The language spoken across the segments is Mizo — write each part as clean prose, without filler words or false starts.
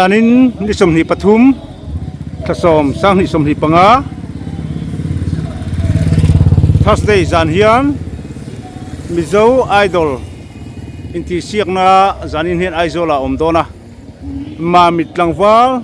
Zanin ni 23 thla sawm sanghnih 25 Thursday zan hian Mizo Idol intihsiakna zanin hian Aizawl ah a awm dawn a Mamit tlangval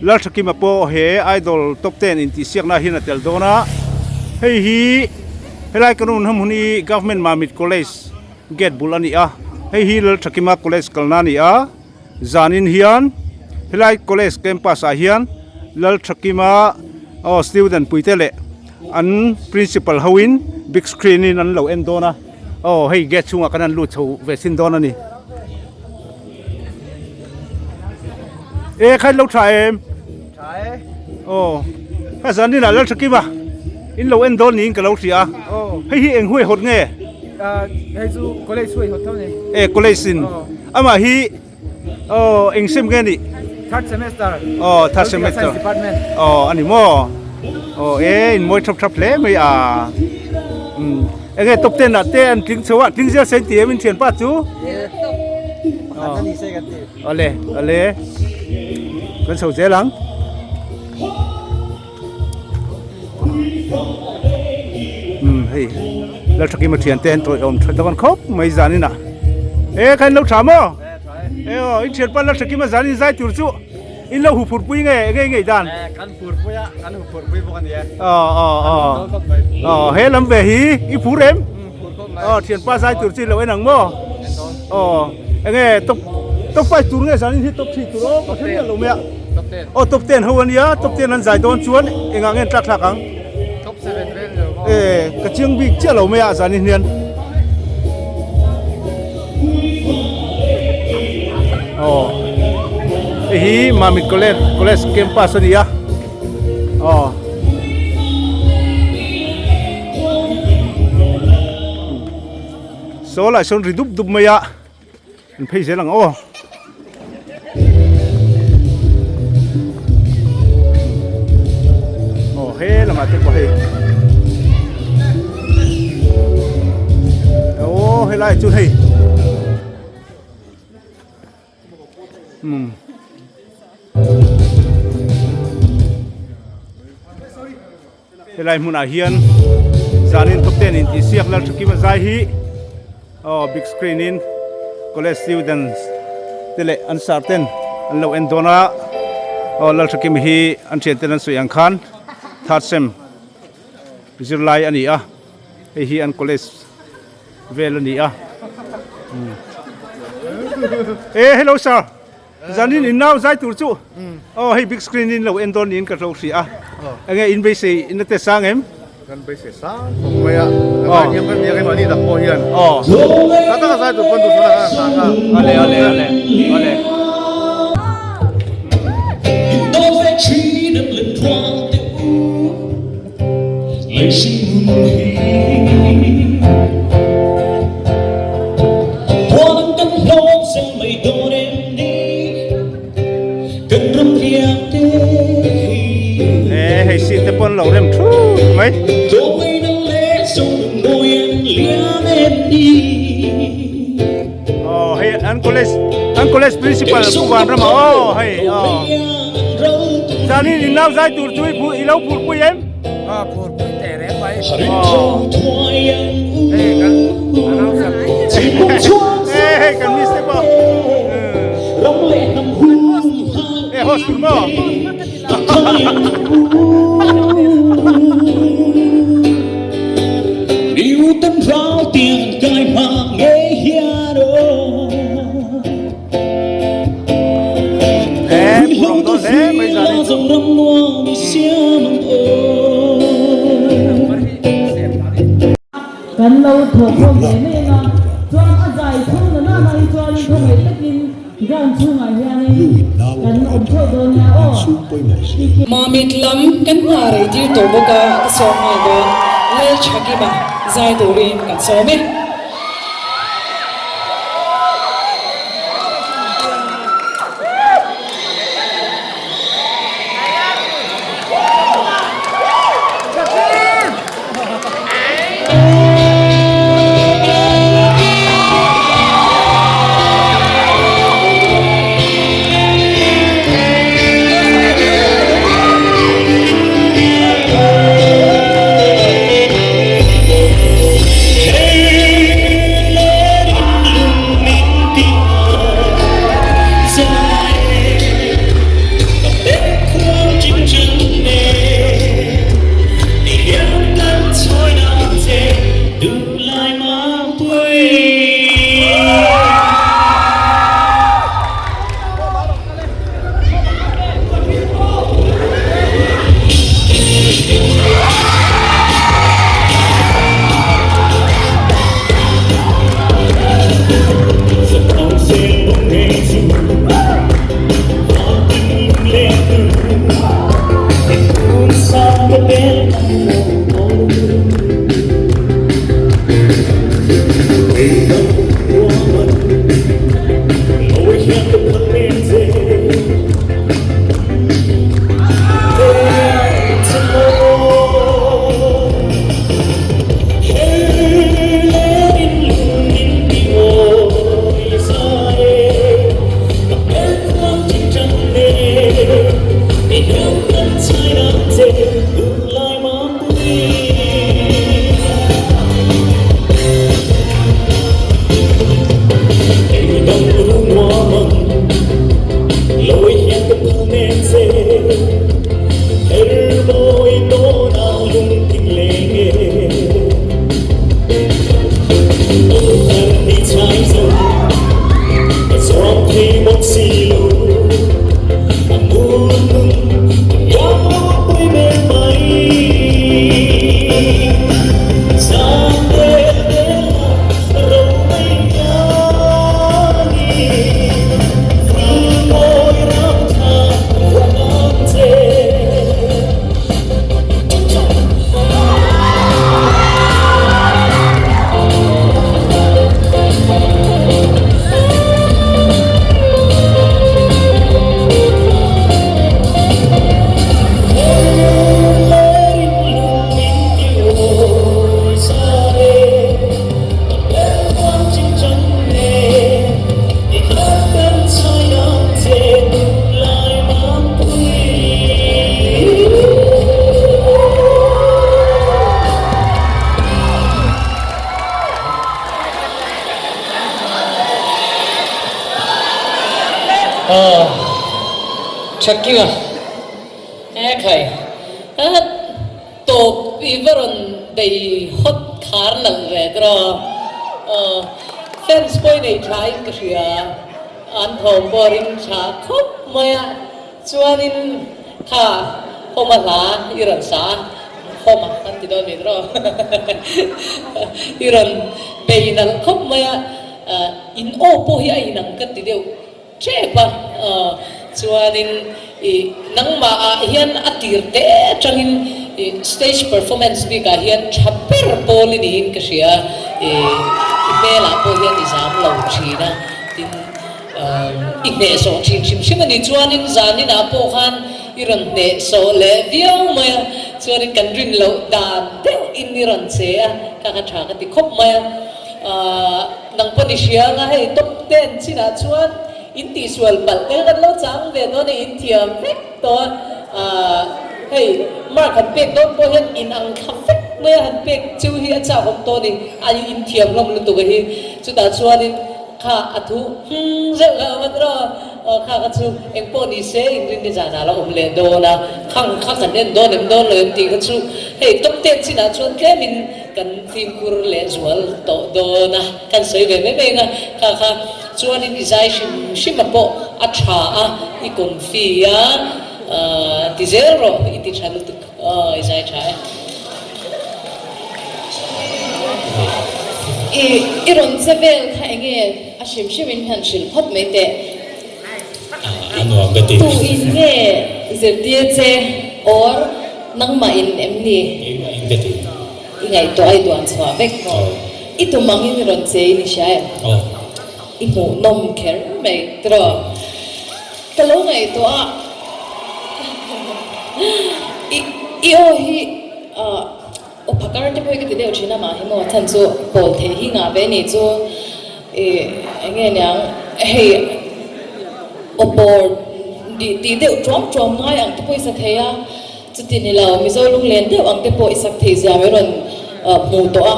Lalthakima pawh he Idol top ten intihsiakna hian a tel dawn a, hei hi helai kan awm hmun hi Government Mamit College gate bul a ni a, hei hi Lalthakima College kalna a ni a, zanin hian helai college campus ah hian Lalthakima aw student puite leh an principal hoin big screen in an lo en dawn a, aw hei gate chhungah khan an lut chho ve thin dawn a ni. E kha in lo tha em? Tha e. Aw. Kha zan inah lal tha kim a. In lo en dawn niin ka lo hria a. Aw. Hei hi eng huai hawt nge? Ah hei chu college huai hawt tho ni. E college in. Amah hi aw eng sem nge nih? Third semester. Aw third semester. Science department. Aw ani maw? Aw e in mawi thap thap hle mai a. Um enge top ten ah te an tling chho a tling zel se an ti em in thianpa chu? Awle awle kan chho zel ang. Um hei Lalthakima thian te an tawiawm tha dawn khawp mai zanin ah e kha in lo tha maw e aw in thianpa Lalthakima zanin zai tur chu in lo hu phurpui nge enge ngei dan kan phurpui a kan hu phurpui bawk a ni e aw aw aw aw he lam ve hi i phur em Aw thianpa zai tur chi lo en ang maw? Aw enge top top 5 tur nge zanin hi top 3 tur aw ka hre miah lo mai a. Aw top 10 ho ania top 10 an zai dawn chuan engah nge an tlak thlak ang? Top 7 vel lo maw? E ka chiang bik chiah lo mai a zanin hian. Aw hei hi Mamit College College campus ania aw. Saw lai sawn ri dup dup mai a an phei zel ang aw. Aw he lamah te pawh hei aw helai chu hei. Um. Helai hmunah hian zanin top ten in tihsiak lal tha kim a zai hi aw big screen in college students te leh an sir ten an lo en dawn a aw lal tha kim hi an thian ten an sawi ang khan third sem zirlai a ni a hei hi an college vel a ni a e hello sir. Zanin in nau zai tur chu aw hei big screen in lo en dawn niin ka hlo hria a enge in beisei in a te sang em? Kan beisei sang khawp mai a ka zai thiam kan nia keimahni tak pawh hian tha taka zai tur pawn duhsana khan a hna kha ale ale ale ale. E hei seat te pawh an lo rem thut mai. Aw hei an college an college principal Pu Vanrama aw hei aw zanin in nau zai tur chu i phu i lo phurpui em? Aw phurpui teh reng mai. Aw Hei kan announcer e hei kan miss te pawh e host tur maw? Kan lo thawh khawm ve mai ang a, chuan a zai chhung na nana hi chuanin khawngaih takin ground chhungah hianin kan awm theuh dawn nia aw. Mamit lam kan hna rei tir tawh bawk a, ka sawm nghal dawn. Lalchhakima zai turin kan sawm e. Thakinga e khai tawp i va rawn bei hot khar nalh ve tawh a, fans pawh i nei tha in ka hria, an thawm pawh a ring tha khawp mai a, chuanin kha home a hla i rawn sa a, home a kan ti dawn mai tawh i rawn bei nalh khawp mai a, in aw pawh hi a inang ka ti deuh. Tep a, chuanin i nangmah ah hian a tir te atangin i stage performance bik ah hian tha ber pawl i niin ka hria, i hmel ah pawh hian i zam lo thin a, tin i hnehsawh thin hrim hrim a ni. Chuanin zanin ah pawh khan i rawn hnehsawh leh viau mai a, chuanin kan rin loh dan deuh in i rawn che a, kha kha tha ka ti khawp mai a. Nang pawh ni hria anga hei top ten chinah chuan in tihsual palh te kha kan lo chang ve dawn a, in thiam vek tawh a, hei mark han pek dawn pawh hian in ang thla vek mai a han pek chu hi a chak awm tawh a ni, a in thiam hlawm lutuk a hi, chutah chuanin kha a thu hmng zeuh kha a awm a tiraw aw kha kha chu eng pawh ni se in rin ni zanah a la awm leh dawn a, khang kha kan en dawn em dawn lo em tih kha chu hei top ten chinah chuan tlemin Kan fimkhur leh zual tawh dawn a, kan sawi ve mai mai ang a, kha kha chuanin i zai hrim hrim a pawh a tha a, i confi a, ti zel rawh i ti tha lutuk aw i zai tha e. I i rawn che vel kha enge a hrim hrim in han hrilh phawt mai teh. A nuam ka ti. Tu in nge zirtir che or nangmah in em ni? Keimah in ka ti. I ngaihtuah a i duan chhuah vek maw? I tum angin i rawn che in i hria em? Aw. I hmuhnawm kher mai tiraw? Ka lo ngaihtuah a i i aw hi aw phakar te pawh hi ka ti deuh thin a mah hi maw chhan chu pawl theih hi ngah ve ni chu i eng nge niang hei aw pawr tih deuh tuam tuam ngai ang te pawh i sa thei a. Chuti ni lo, Mizo lunglen deuh ang te pawh i sak theih zia mai rawn hmu tawh a.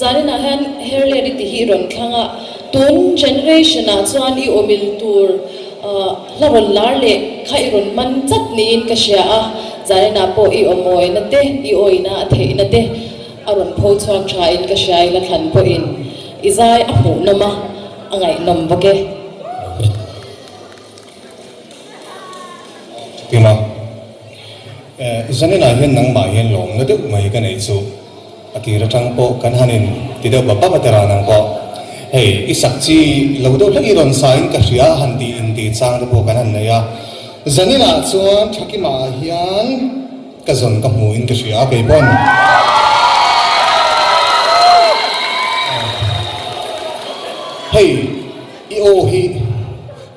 Zaninah hian Herled i ti hi i rawn thlang a, tun generation ah chuan i awmil tur hla rawn lar leh kha i rawn man chat niin ka hria a. Zaninah pawh i awmawina te, i awina a theihna te a rawn pho chhuak tha in ka hria i la thlan pawhin i zai a hmuhnawm a, a ngaihnawm bawk e. Tima, Zaninah hian nangmah hian lawmna deuh mai ka neih chu a tir atang pawh kan han in ti deuh bap bap a tira nang pawh hei i sak chi lo deuh hlek i rawn sa in ka hria han tih in tih chang te pawh kan han nei a. Zaninah chuan Thakima ah hian ka zawn ka hmu in ka hria a kei pawn. Hei i aw hi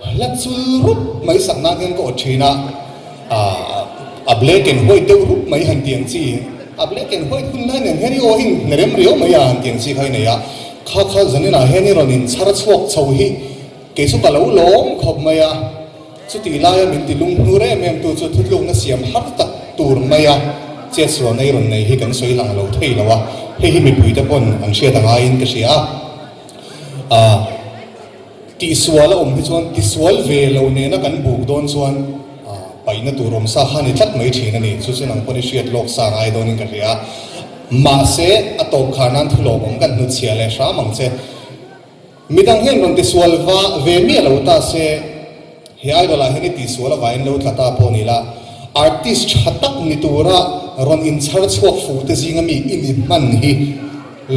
hla chul rup mai sak nan hian ka awt thin a, a black and white deuh rup mai han tiang chi, a black and white hun lai nen hian i aw hi hne rem riau mai a han tiang chi kha i nei a, kha kha zaninah hian i rawn inchhar chhuak chho hi Kei chu ka lo lawm khawp mai a, chutih laia min ti lunghnur em em tu chu thutlukna siam har tak tur maia chetsualna i rawn nei hi kan sawi lang lo thei lo a, hei hi mipuite pawn an hriat a ngaiin ka hria a. Aah, tihsual a awm hi chuan tisual ve lo nena kan buk dawn chuan paihna tur awm sa kha a ni tlat mai thin a ni, chu chu nang pawn i hriat lawk sa ngai dawnin ka hria a. Mahse, a tawp khar nan thu lawmawm kan hnutchhiah leh hram ang che. Midang hian rawn tisual va ve miah lo ta se, he idol ah hian i tihsual avangin lo tla ta pawh ni la, artist tha tak ni tura rawn inchhar chhuak fuh te zinga mi i ni hman hi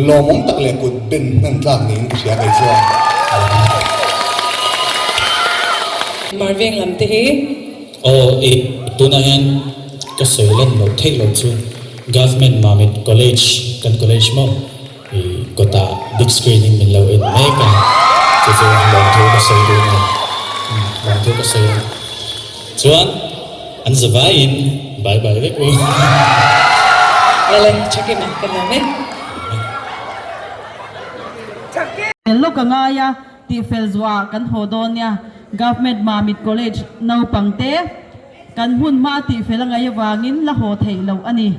lawmawm tak leh kut ben hman tlak niin ka hria kei chuan. Marveng lam te hi. Aw i tunah hian ka sawi lan loh theih loh chu Government Mamit College kan college maw? I kawtah big screen in min lo en mek a, chu chu lawmthu ka sawi dun a, lawmthu ka sawi a. Chuan an za vaiin bye bye vek u. Awle, Chakima ka nuam e. Fel lawk a ngai a, tih fel zuah kan haw dawn nia. Government Mamit College naupang te kan hmun hma tih fel a ngaih avangin la haw theih loh a ni.